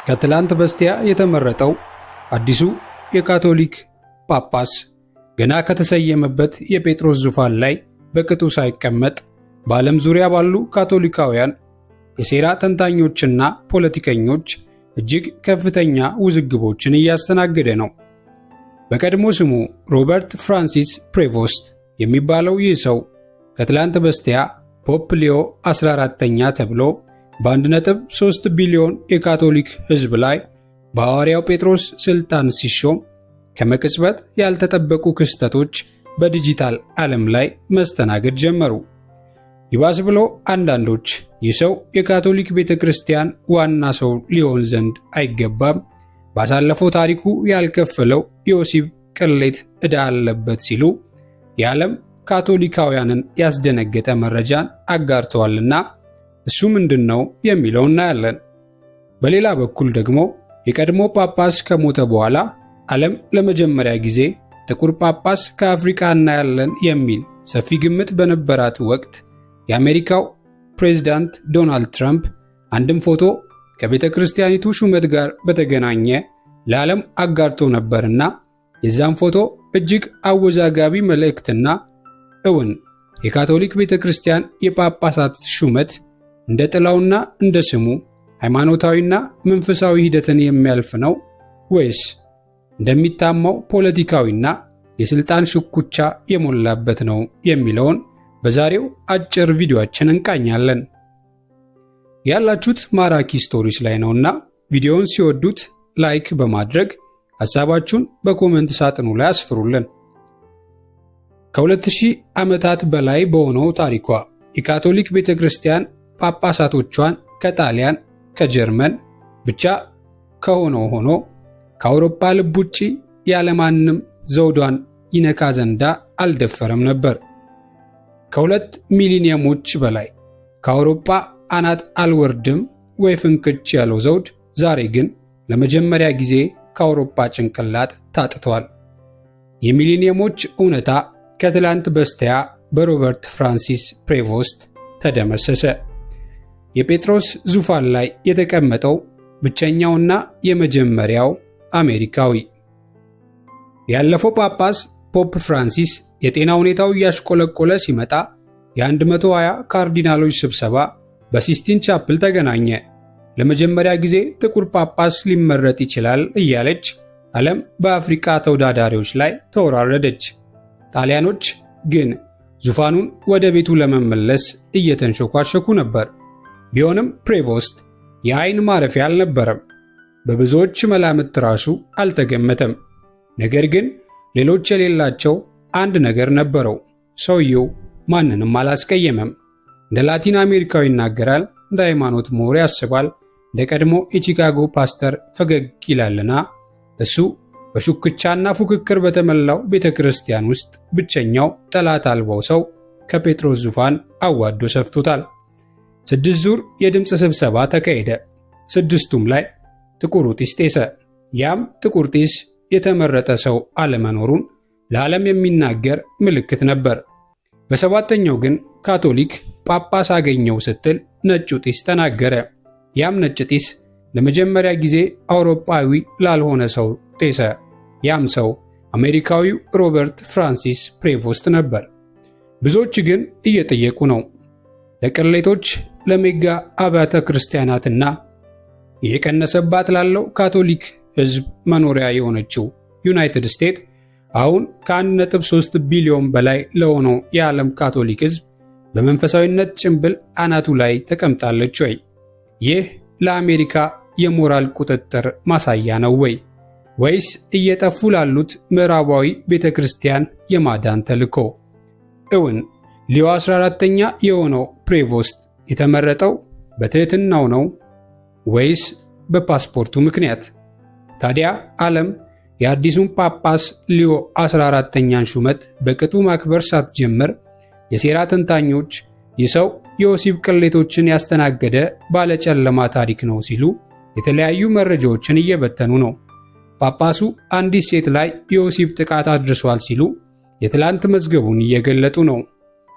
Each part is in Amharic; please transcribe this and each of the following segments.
ከትላንት በስቲያ የተመረጠው አዲሱ የካቶሊክ ጳጳስ ገና ከተሰየመበት የጴጥሮስ ዙፋን ላይ በቅጡ ሳይቀመጥ በዓለም ዙሪያ ባሉ ካቶሊካውያን፣ የሴራ ተንታኞችና ፖለቲከኞች እጅግ ከፍተኛ ውዝግቦችን እያስተናገደ ነው። በቀድሞ ስሙ ሮበርት ፍራንሲስ ፕሬቮስት የሚባለው ይህ ሰው ከትላንት በስቲያ Pope ሊዮ 14ኛ ተብሎ በ1.3 ቢሊዮን የካቶሊክ ሕዝብ ላይ በሐዋርያው ጴጥሮስ ሥልጣን ሲሾም ከመቅጽበት ያልተጠበቁ ክስተቶች በዲጂታል ዓለም ላይ መስተናገድ ጀመሩ። ይባስ ብሎ አንዳንዶች ይህ ሰው የካቶሊክ ቤተ ክርስቲያን ዋና ሰው ሊሆን ዘንድ አይገባም፣ ባሳለፈው ታሪኩ ያልከፈለው የወሲብ ቅሌት ዕዳ አለበት ሲሉ የዓለም ካቶሊካውያንን ያስደነገጠ መረጃን አጋርተዋልና እሱ ምንድን ነው የሚለው እናያለን። በሌላ በኩል ደግሞ የቀድሞ ጳጳስ ከሞተ በኋላ ዓለም ለመጀመሪያ ጊዜ ጥቁር ጳጳስ ከአፍሪካ እናያለን የሚል ሰፊ ግምት በነበራት ወቅት የአሜሪካው ፕሬዝዳንት ዶናልድ ትራምፕ አንድም ፎቶ ከቤተ ክርስቲያኒቱ ሹመት ጋር በተገናኘ ለዓለም አጋርቶ ነበርና የዛም ፎቶ እጅግ አወዛጋቢ መልእክትና እውን የካቶሊክ ቤተ ክርስቲያን የጳጳሳት ሹመት እንደ ጥላውና እንደ ስሙ ሃይማኖታዊና መንፈሳዊ ሂደትን የሚያልፍ ነው ወይስ እንደሚታማው ፖለቲካዊና የሥልጣን ሽኩቻ የሞላበት ነው የሚለውን በዛሬው አጭር ቪዲዮአችን እንቃኛለን። ያላችሁት ማራኪ ስቶሪስ ላይ ነውና ቪዲዮውን ሲወዱት like በማድረግ ሐሳባችሁን በ comment ሳጥኑ ላይ አስፍሩልን። ከ2000 ዓመታት በላይ በሆነው ታሪኳ የካቶሊክ ቤተክርስቲያን ጳጳሳቶቿን ከጣሊያን፣ ከጀርመን፣ ብቻ ከሆነው ሆኖ ከአውሮፓ ልብ ውጪ ያለማንም ዘውዷን ይነካ ዘንዳ አልደፈረም ነበር። ከ2 ሚሊኒየሞች በላይ ከአውሮፓ አናት አልወርድም ወይ ፍንክች ያለው ዘውድ ዛሬ ግን ለመጀመሪያ ጊዜ ከአውሮፓ ጭንቅላት ታጥቷል። የሚሊኒየሞች እውነታ ከትላንት በስቲያ በሮበርት ፍራንሲስ ፕሬቮስት ተደመሰሰ። የጴጥሮስ ዙፋን ላይ የተቀመጠው ብቸኛውና የመጀመሪያው አሜሪካዊ። ያለፈው ጳጳስ Pope ፍራንሲስ የጤና ሁኔታው እያሽቆለቆለ ሲመጣ የ120 ካርዲናሎች ስብሰባ በሲስቲን ቻፕል ተገናኘ። ለመጀመሪያ ጊዜ ጥቁር ጳጳስ ሊመረጥ ይችላል እያለች ዓለም በአፍሪካ ተወዳዳሪዎች ላይ ተወራረደች። ጣሊያኖች ግን ዙፋኑን ወደ ቤቱ ለመመለስ እየተንሾኳሸኩ ነበር። ቢሆንም ፕሬቮስት የአይን ማረፊያ አልነበረም። በብዙዎች መላምት ራሱ አልተገመተም። ነገር ግን ሌሎች የሌላቸው አንድ ነገር ነበረው። ሰውየው ማንንም አላስቀየመም። እንደ ላቲን አሜሪካዊ ይናገራል፣ እንደ ሃይማኖት ምሁር ያስባል፣ እንደ ቀድሞ የቺካጎ ፓስተር ፈገግ ይላልና እሱ በሹክቻና ፉክክር በተሞላው ቤተ ክርስቲያን ውስጥ ብቸኛው ጠላት አልባው ሰው ከጴጥሮስ ዙፋን አዋዶ ሰፍቶታል። 6 ዙር የድምፅ ስብሰባ ተካሄደ። ስድስቱም ላይ ጥቁሩ ጢስ ጤሰ። ያም ጥቁር ጢስ የተመረጠ ሰው አለመኖሩን ለዓለም የሚናገር ምልክት ነበር። በሰባተኛው ግን ካቶሊክ ጳጳስ አገኘው ስትል ነጩ ጢስ ተናገረ። ያም ነጭ ጢስ ለመጀመሪያ ጊዜ አውሮፓዊ ላልሆነ ሰው ጤሰ። ያም ሰው አሜሪካዊው ሮበርት ፍራንሲስ ፕሬቮስት ነበር። ብዙዎች ግን እየጠየቁ ነው። ለቅሌቶች፣ ለ mega አብያተ ክርስቲያናትና የቀነሰባት ላለው ካቶሊክ ሕዝብ መኖሪያ የሆነችው ዩናይትድ ስቴትስ አሁን ከ1.3 ቢሊዮን በላይ ለሆነው የዓለም ካቶሊክ ሕዝብ በመንፈሳዊነት ጭንብል አናቱ ላይ ተቀምጣለች ወይ? ይህ ለአሜሪካ የሞራል ቁጥጥር ማሳያ ነው ወይ? ወይስ እየጠፉ ላሉት ምዕራባዊ ቤተ ክርስቲያን የማዳን ተልዕኮ? እውን ሊዮ 14ኛ የሆነው ፕሬቮስት የተመረጠው በትሕትናው ነው ወይስ በፓስፖርቱ ምክንያት? ታዲያ ዓለም የአዲሱን ጳጳስ ሊዮ 14ኛን ሹመት በቅጡ ማክበር ሳትጀምር የሴራ ተንታኞች ይህ ሰው የወሲብ ቅሌቶችን ያስተናገደ ባለጨለማ ታሪክ ነው ሲሉ የተለያዩ መረጃዎችን እየበተኑ ነው። ጳጳሱ አንዲት ሴት ላይ የወሲብ ጥቃት አድርሷል ሲሉ የትላንት መዝገቡን እየገለጡ ነው።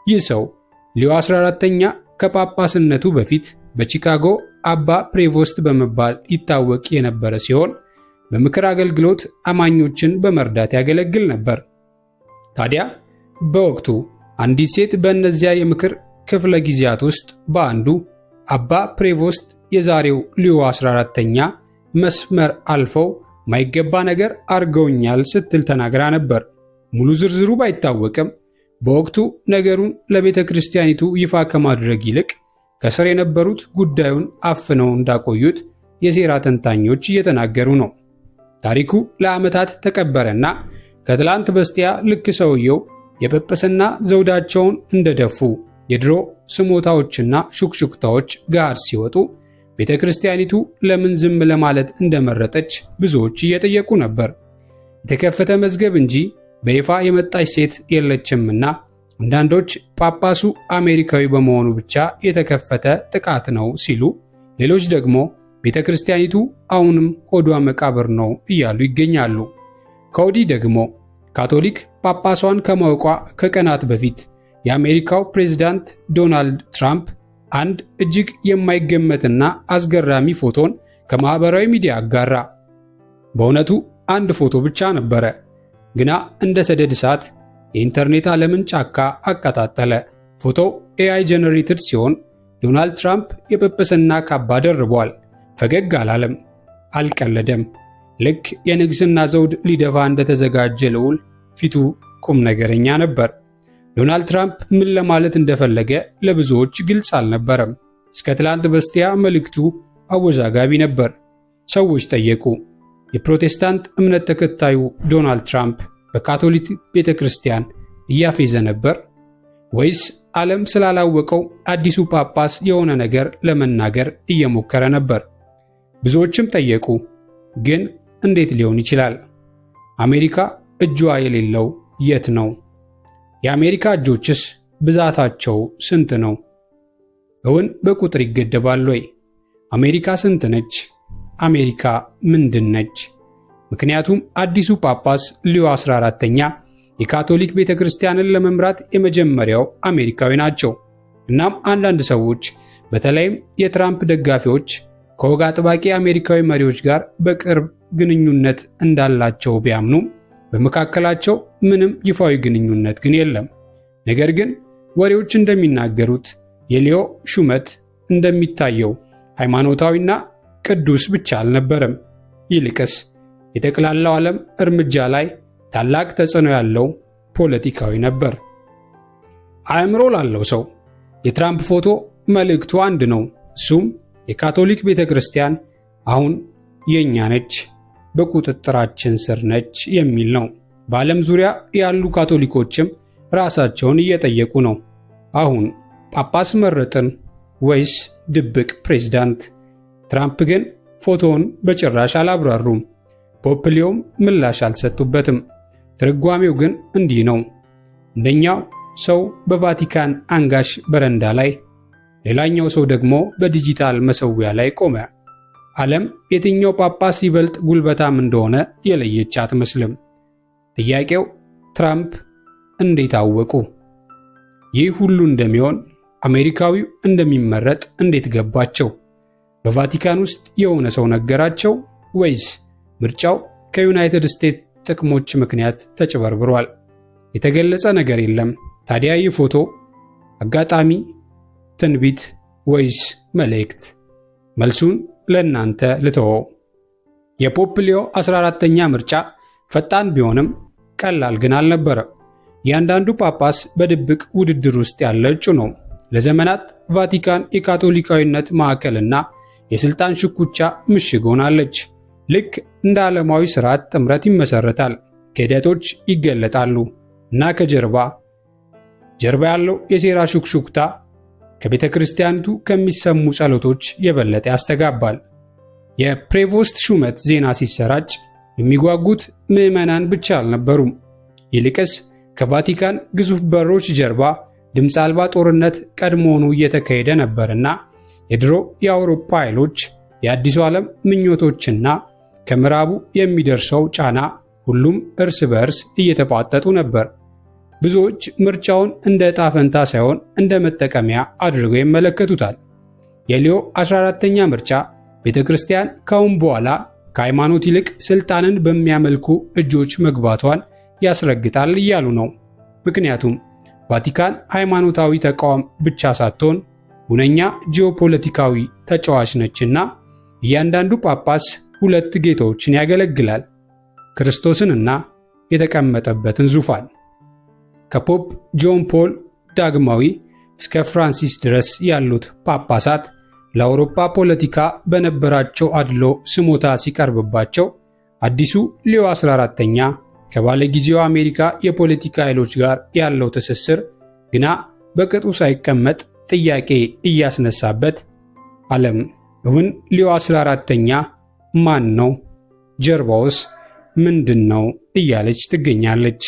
ይህ ሰው ሊዮ 14ኛ ከጳጳስነቱ በፊት በቺካጎ አባ ፕሬቮስት በመባል ይታወቅ የነበረ ሲሆን በምክር አገልግሎት አማኞችን በመርዳት ያገለግል ነበር። ታዲያ በወቅቱ አንዲት ሴት በእነዚያ የምክር ክፍለ ጊዜያት ውስጥ በአንዱ አባ ፕሬቮስት የዛሬው ሊዮ 14ተኛ መስመር አልፈው ማይገባ ነገር አርገውኛል ስትል ተናግራ ነበር። ሙሉ ዝርዝሩ ባይታወቅም በወቅቱ ነገሩን ለቤተ ክርስቲያኒቱ ይፋ ከማድረግ ይልቅ ከስር የነበሩት ጉዳዩን አፍነው እንዳቆዩት የሴራ ተንታኞች እየተናገሩ ነው። ታሪኩ ለዓመታት ተቀበረና ከትላንት በስቲያ ልክ ሰውየው የጵጵስና ዘውዳቸውን እንደደፉ የድሮ ስሞታዎችና ሹክሹክታዎች ገሃድ ሲወጡ ቤተ ክርስቲያኒቱ ለምን ዝም ለማለት እንደመረጠች ብዙዎች እየጠየቁ ነበር። የተከፈተ መዝገብ እንጂ በይፋ የመጣች ሴት የለችምና አንዳንዶች ጳጳሱ አሜሪካዊ በመሆኑ ብቻ የተከፈተ ጥቃት ነው ሲሉ፣ ሌሎች ደግሞ ቤተ ክርስቲያኒቱ አሁንም ሆዷ መቃብር ነው እያሉ ይገኛሉ። ከወዲህ ደግሞ ካቶሊክ ጳጳሷን ከማወቋ ከቀናት በፊት የአሜሪካው ፕሬዝዳንት ዶናልድ ትራምፕ አንድ እጅግ የማይገመትና አስገራሚ ፎቶን ከማኅበራዊ ሚዲያ አጋራ። በእውነቱ አንድ ፎቶ ብቻ ነበረ፣ ግና እንደ ሰደድ እሳት የኢንተርኔት ዓለምን ጫካ አቀጣጠለ። ፎቶው AI generated ሲሆን ዶናልድ ትራምፕ የጵጵስና ካባ ደርቧል። ፈገግ አላለም፣ አልቀለደም። ልክ የንግስና ዘውድ ሊደፋ እንደተዘጋጀ ልዑል ፊቱ ቁም ነገረኛ ነበር። ዶናልድ ትራምፕ ምን ለማለት እንደፈለገ ለብዙዎች ግልጽ አልነበረም። እስከ ትላንት በስቲያ መልእክቱ አወዛጋቢ ነበር። ሰዎች ጠየቁ፣ የፕሮቴስታንት እምነት ተከታዩ ዶናልድ ትራምፕ በካቶሊክ ቤተ ክርስቲያን እያፌዘ ነበር ወይስ ዓለም ስላላወቀው አዲሱ ጳጳስ የሆነ ነገር ለመናገር እየሞከረ ነበር? ብዙዎችም ጠየቁ፣ ግን እንዴት ሊሆን ይችላል? አሜሪካ እጇ የሌለው የት ነው? የአሜሪካ እጆችስ ብዛታቸው ስንት ነው? እውን በቁጥር ይገደባል ወይ? አሜሪካ ስንት ነች? አሜሪካ ምንድን ነች? ምክንያቱም አዲሱ ጳጳስ ሊዮ 14ተኛ የካቶሊክ ቤተ ክርስቲያንን ለመምራት የመጀመሪያው አሜሪካዊ ናቸው። እናም አንዳንድ ሰዎች በተለይም የትራምፕ ደጋፊዎች ከወግ አጥባቂ አሜሪካዊ መሪዎች ጋር በቅርብ ግንኙነት እንዳላቸው ቢያምኑም በመካከላቸው ምንም ይፋዊ ግንኙነት ግን የለም። ነገር ግን ወሬዎች እንደሚናገሩት የሊዮ ሹመት እንደሚታየው ሃይማኖታዊና ቅዱስ ብቻ አልነበረም። ይልቅስ የጠቅላላው ዓለም እርምጃ ላይ ታላቅ ተጽዕኖ ያለው ፖለቲካዊ ነበር። አእምሮ ላለው ሰው የትራምፕ ፎቶ መልእክቱ አንድ ነው። እሱም የካቶሊክ ቤተ ክርስቲያን አሁን የእኛ ነች፣ በቁጥጥራችን ስር ነች የሚል ነው። በዓለም ዙሪያ ያሉ ካቶሊኮችም ራሳቸውን እየጠየቁ ነው። አሁን ጳጳስ መረጥን ወይስ ድብቅ ፕሬዝዳንት? ትራምፕ ግን ፎቶውን በጭራሽ አላብራሩም። ፖፕ ሊዮም ምላሽ አልሰጡበትም። ትርጓሜው ግን እንዲህ ነው። አንደኛው ሰው በቫቲካን አንጋሽ በረንዳ ላይ፣ ሌላኛው ሰው ደግሞ በዲጂታል መሰዊያ ላይ ቆመ። ዓለም የትኛው ጳጳስ ይበልጥ ጉልበታም እንደሆነ የለየች አትመስልም። ጥያቄው ትራምፕ እንዴት አወቁ? ይህ ሁሉ እንደሚሆን አሜሪካዊው እንደሚመረጥ እንዴት ገባቸው? በቫቲካን ውስጥ የሆነ ሰው ነገራቸው ወይስ ምርጫው ከዩናይትድ ስቴትስ ጥቅሞች ምክንያት ተጭበርብሯል? የተገለጸ ነገር የለም። ታዲያ ይህ ፎቶ አጋጣሚ፣ ትንቢት ወይስ መልእክት? መልሱን ለእናንተ ልተወው። የፖፕ ሊዮ 14ተኛ ምርጫ ፈጣን ቢሆንም ቀላል ግን አልነበረም። እያንዳንዱ ጳጳስ በድብቅ ውድድር ውስጥ ያለ እጩ ነው። ለዘመናት ቫቲካን የካቶሊካዊነት ማዕከልና የሥልጣን ሽኩቻ ምሽግ ሆናለች። ልክ እንደ ዓለማዊ ሥርዓት ጥምረት ይመሠረታል፣ ክህደቶች ይገለጣሉ እና ከጀርባ ጀርባ ያለው የሴራ ሹክሹክታ ከቤተ ክርስቲያኒቱ ከሚሰሙ ጸሎቶች የበለጠ ያስተጋባል። የፕሬቮስት ሹመት ዜና ሲሰራጭ የሚጓጉት ምዕመናን ብቻ አልነበሩም። ይልቅስ ከቫቲካን ግዙፍ በሮች ጀርባ ድምፅ አልባ ጦርነት ቀድሞውኑ እየተካሄደ ነበርና የድሮ የአውሮፓ ኃይሎች፣ የአዲሱ ዓለም ምኞቶችና ከምዕራቡ የሚደርሰው ጫና ሁሉም እርስ በእርስ እየተፋጠጡ ነበር። ብዙዎች ምርጫውን እንደ ዕጣ ፈንታ ሳይሆን እንደ መጠቀሚያ አድርገው ይመለከቱታል። የሊዮ 14ኛ ምርጫ ቤተ ክርስቲያን ካሁን በኋላ ከሃይማኖት ይልቅ ስልጣንን በሚያመልኩ እጆች መግባቷን ያስረግጣል እያሉ ነው። ምክንያቱም ቫቲካን ሃይማኖታዊ ተቋም ብቻ ሳትሆን ሁነኛ ጂኦፖለቲካዊ ተጫዋች ነችና እያንዳንዱ ጳጳስ ሁለት ጌታዎችን ያገለግላል፣ ክርስቶስንና የተቀመጠበትን ዙፋን። ከ Pope ጆን ፖል ዳግማዊ እስከ ፍራንሲስ ድረስ ያሉት ጳጳሳት ለአውሮፓ ፖለቲካ በነበራቸው አድሎ ስሞታ ሲቀርብባቸው አዲሱ ሊዮ 14ኛ ከባለጊዜው አሜሪካ የፖለቲካ ኃይሎች ጋር ያለው ትስስር ግና በቅጡ ሳይቀመጥ ጥያቄ እያስነሳበት ዓለም እውን ሊዮ 14ኛ ማን ነው? ጀርባውስ ምንድን ነው? እያለች ትገኛለች።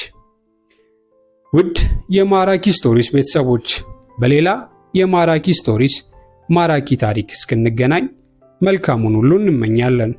ውድ የማራኪ ስቶሪስ ቤተሰቦች፣ በሌላ የማራኪ ስቶሪስ ማራኪ ታሪክ እስክንገናኝ መልካሙን ሁሉ እንመኛለን።